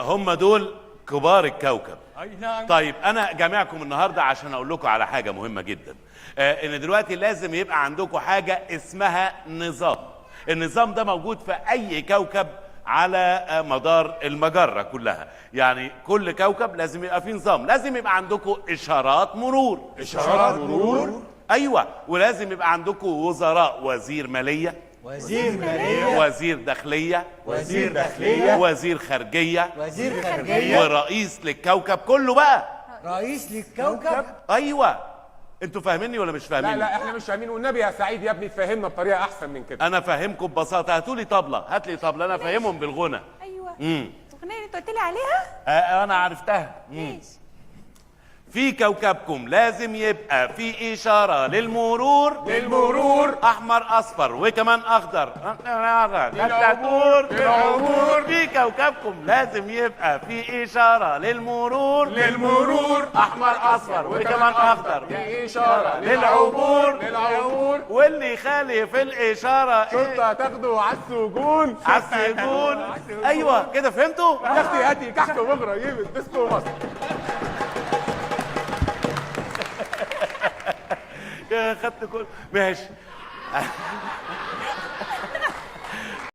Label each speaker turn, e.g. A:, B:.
A: هم دول كبار الكوكب.
B: اي نعم.
A: طيب انا جامعكم النهارده عشان اقول لكم على حاجة مهمة جدا، ان دلوقتي لازم يبقى عندكم حاجة اسمها نظام. النظام ده موجود في اي كوكب على مدار المجرة كلها، يعني كل كوكب لازم يبقى فيه نظام، لازم يبقى عندكم اشارات مرور.
B: اشارات مرور.
A: ايوه، ولازم يبقى عندكم وزراء، وزير ماليه،
C: وزير مالية،
A: وزير داخلية،
C: وزير داخلية،
A: وزير خارجية،
C: وزير خارجية،
A: ورئيس للكوكب كله بقى.
C: رئيس للكوكب.
A: ايوه، انتوا فاهميني ولا مش
B: لا
A: فاهميني؟
B: لا احنا مش فاهمين، والنبي يا سعيد يا ابني تفهمنا بطريقة احسن من كده.
A: انا فاهمكم ببساطة. هاتوا لي طبله، هات لي طبله، انا فاهمهم بالغنى.
D: ايوه، الاغنية اللي انت قلت لي عليها.
A: انا عرفتها.
D: ماشي.
A: في كوكبكم لازم يبقى في اشارة للمرور،
B: للمرور،
A: احمر اصفر وكمان اخضر.
B: للعبور، للعبور.
A: في كوكبكم لازم يبقى في اشارة للمرور،
B: للمرور،
A: احمر اصفر وكمان اخضر،
B: في اشارة
A: للعبور،
B: للعبور،
A: واللي يخالف الاشارة إيه؟
B: شرطه تاخده على السجون،
A: على السجون. ايوه كده، فهمتوا؟
B: يا اختي هاتي كحك ومغرى ديسكو مصر.
A: يا خدت كل ماشي.